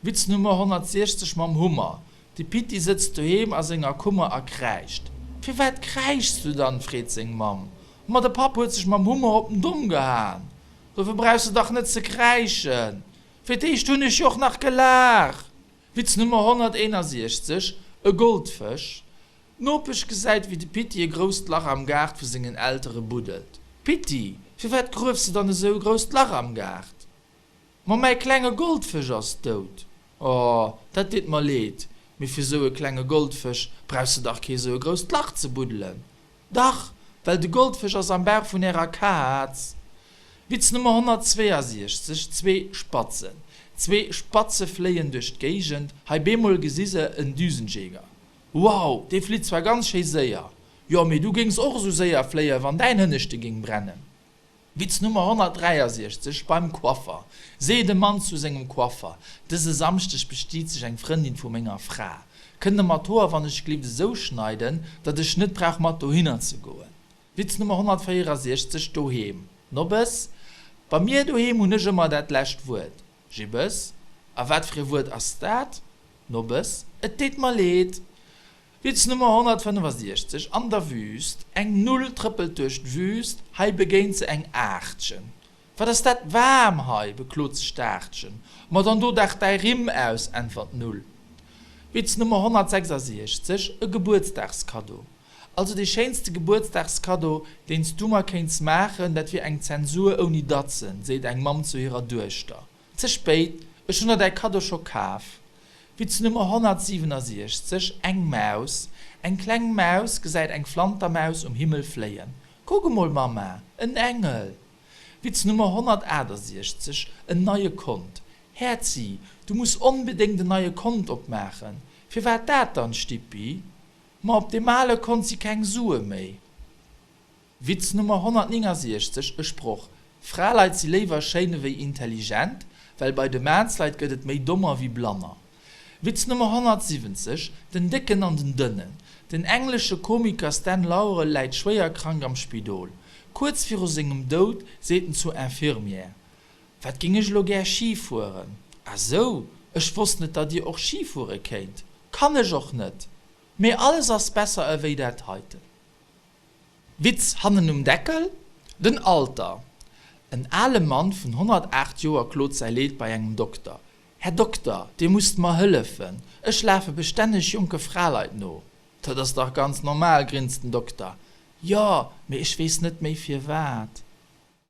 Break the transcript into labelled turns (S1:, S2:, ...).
S1: Witz Nummer 160 mam Hummer, De Pitti sëtzt doheem a senger Kummer a kräischt. Firwat kräischs du dann? freet seng Mamm. Ma de Papp huet sech mam Hummer op den Domm gehaen. Dofir brauchs de dach net ze kräischen. Fir d'éischt hunn ech jo och nach gelaach. Witz Nummer 161, E Goldfësch. D'Nopesch gesäit, wéi de Pitti e grousst Lach am Gaart vu sengen Eltere buddelt. Pitti, firwat gruefs de dann esou e grousst Lach am Gaart? Ma mäi klenge Goldfësch ass dout. Oh, dat deet mer leed, mee fir sou e klenge Goldfësch brauchs de dach kee sou e grousst Lach ze buddelen. Dach, well de Goldfësch ass am Bauch vun ärer Kaz. Witz Nummer 162, Zwee Spatzen. Zwee Spatze fléien duerch d'Géigend, hei bemol gesi se en Düsenjäger. Wow, dee flitt zwar ganz schéi séier. Jo, mee du géings och esou séier fléien, wann däin Hënneschte géing brennen. Witz Nummer 163, Beim Coiffer seet e Mann zu sengem Coiffer, Dëse Samschdeg bestiet sech eng Frëndin vu menger Fra. Kënnt der mer d'Hoer wann ech glift esou schneiden, datt ech net brauch mat dohinner ze goen? Witz Nummer 164, Doheem, Nobbes, Bei mir doheem hunn ech ëmmer dat lescht Wuert. Jibbes, A wat fir e Wuert ass dat? Nobbes, Et deet mer leed. Witz Nummer 165, An der Wüst, Eng Null trëppelt duerch d'Wüst, hei begéint se eng Aachtchen. Wat ass dat waarm hei, beklot sech d'Aachtchen. Ma dann do dach däi Rimm aus, äntwert d'Null. Witz Nummer 166, E Gebuertsdagskaddo. Also dee schéinste Gebuertsdagskaddo, deen s du mer kéints maachen, dat wier eng Zensur ouni Datzen, seet eng Mamm zu hirer Duechter. Ze spéit, ech hunn der däi Kaddo scho kaf. Witz Nummer 167, Eng Maus, eng kleng Maus gesäit eng Flantermaus um Himmel fléien. Kuck emol, Mamma, en Engel! Witz Nummer 168, En neie Kont. Häerzi, du muss onbedéngt en neie Kont opmaachen. Firwat dat dann, Stippi? Ma op deem ale Kont si keng Sue méi. Witz Nummer 169, E Sproch, Fraleit si léiwer schéin ewéi intelligent, well bei de Maansleit gëtt et méi Dommer ewéi Blanner. Witz Nummer 170, Den Décken an den Dënnen, Den englesche Komiker Stan Laurel läit schwéier krank am Spidol. Kuerz viru sengem Doud seet en zur Infirmière, Wat géing ech elo gär Ski fueren! Ah sou, ech wosst net, datt Dir och Ski fuere kéint. Kann ech och net, mee alles ass besser ewéi dat heiten. Witz hannen um Deckel? Den Alter. En ale Mann vun 108 Joer klot säi Leed bei engem Dokter, Här Dokter, Dir musst mer hëllefen, ech lafe bestänneg jonke Fraleit no. Dat ass dach ganz normal, grinst den Dokter. Jo, mee ech weess net méi firwat.